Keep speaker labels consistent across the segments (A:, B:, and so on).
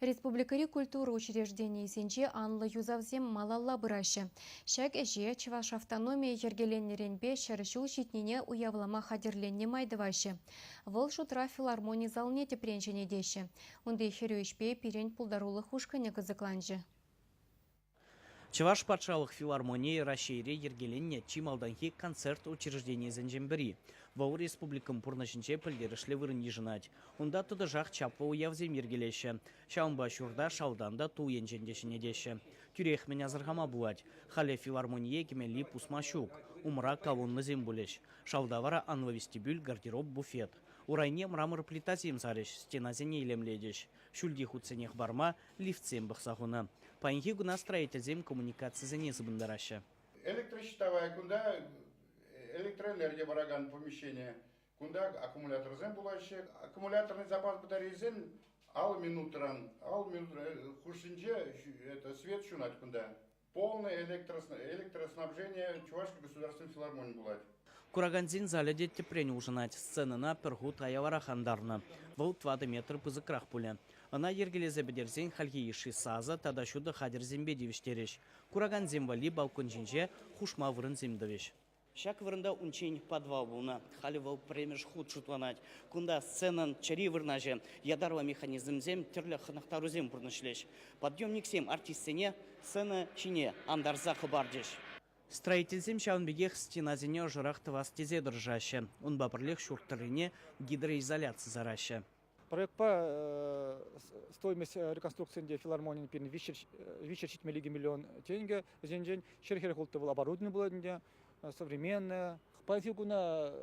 A: Республикӑри культура учрежденийӗсенче анлӑ юсавсем малалла пыраҫҫӗ. Ҫак ӗҫе Чӑваш автономийӗ йӗркеленнӗренпе 100 ҫул ҫитнине уявлама хатӗрленнӗ май тӑваҫҫӗ. Вӑл шутра филармони залне тӗпрен ҫӗнетеҫҫӗ. Унти хӗрӳ ӗҫпе пирӗн пултарулӑх ушкӑнӗ кӑсӑкланчӗ.
B: Чӑваш патшалӑх филармонийӗ Раҫҫейре йӗркеленнӗ чи малтанхи концерт учрежденийӗсенчен пӗри. Вӑл республикӑн пурнӑҫӗнче пӗлтерӗшлӗ вырӑн йышӑнать. Унта тӑтӑшах чаплӑ уявсем йӗркелеҫҫӗ. Ҫавӑнпа ҫурта шалтан та, тул енчен те ҫӗнетеҫҫӗ. Тӳрех мӗн асӑрхама пулать. Халӗ филармоние кӗмелли пусма ҫук. Умра колоннӑсем пулӗҫ. Шалта вара анлӑ вестибюль, гардероб, буфет. Урайне мрамор плитасем сарӗҫ, стенасене илемлетӗҫ. Ҫӳлти хутсене хӑпарма лифтсем пӑхса хунӑ. Паянхи куна строительсем коммуникацисене сыпӑнтараҫҫӗ.
C: Электрощитовая кунта электроэнергия паракан помещение. Кунта аккумуляторсем пулаҫҫӗ. Аккумуляторный запас батарейисем ал минутран, ал минут хушшинче это свет ҫунать кунта. Полное электроснабжение Чувашской государственной филармонии пулать.
B: Куракансен залӗ те тӗпрен улшӑнать. Сценӑна пӗр хут аяларах антарнӑ. Вӑл тӑватӑ метр пысӑкрах пулӗ. Ӑна йӗркелесе пӗтерсен хальхи йышши сасӑ тата ҫутӑ хатӗрсемпе тивӗҫтерӗҫ. Куракансем валли балкон ҫинче хушма вырӑнсем тӑвӗҫ. Ҫак вырӑнта унччен подвал пулнӑ. Халӗ вӑл пӗрремӗш хут шутланать. Кунта сценӑн чӗри вырнаҫӗ. Ятарлӑ механизмсем, тӗрлӗ хӑнӑхтарусем пурнӑҫлӗҫ. Подъемниксем артистсене сцена ҫине антарса хӑпартӗҫ. Строительсем ҫавӑн пекех стенасене ӑшӑрах тӑвас тесе тӑрӑшаҫҫӗ. Унпа пӗрлех ҫурт тӑррине гидроизоляци сараҫҫӗ.
D: Проектпа стоимость реконструкцийӗнче филармонин пирӗн 372 миллион тенкӗ. Вӗсенчен 146 вӑл оборудовани пулать ӗнтӗ, современная. Паянхи куна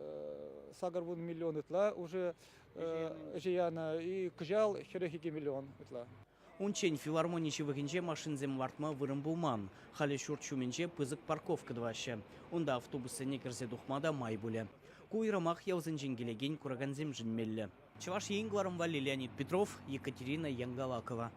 D: 80 миллион ытла уже ӗҫе янӑ и кӑҫал 42 миллион ытла.
B: Унччен филармони ҫывӑхӗнче машинсем лартма вырӑн пулман. Халӗ ҫурт ҫумӗнче пысӑк парковка тӑваҫҫӗ. Унта автобуссене кӗрсе тухма та май пулӗ. Ку уйрӑмах ялсенчен килекен куракансемшӗн меллӗ. Чӑваш Ен кӑларӑм валли Леонид Петров, Екатерина Янгалакова.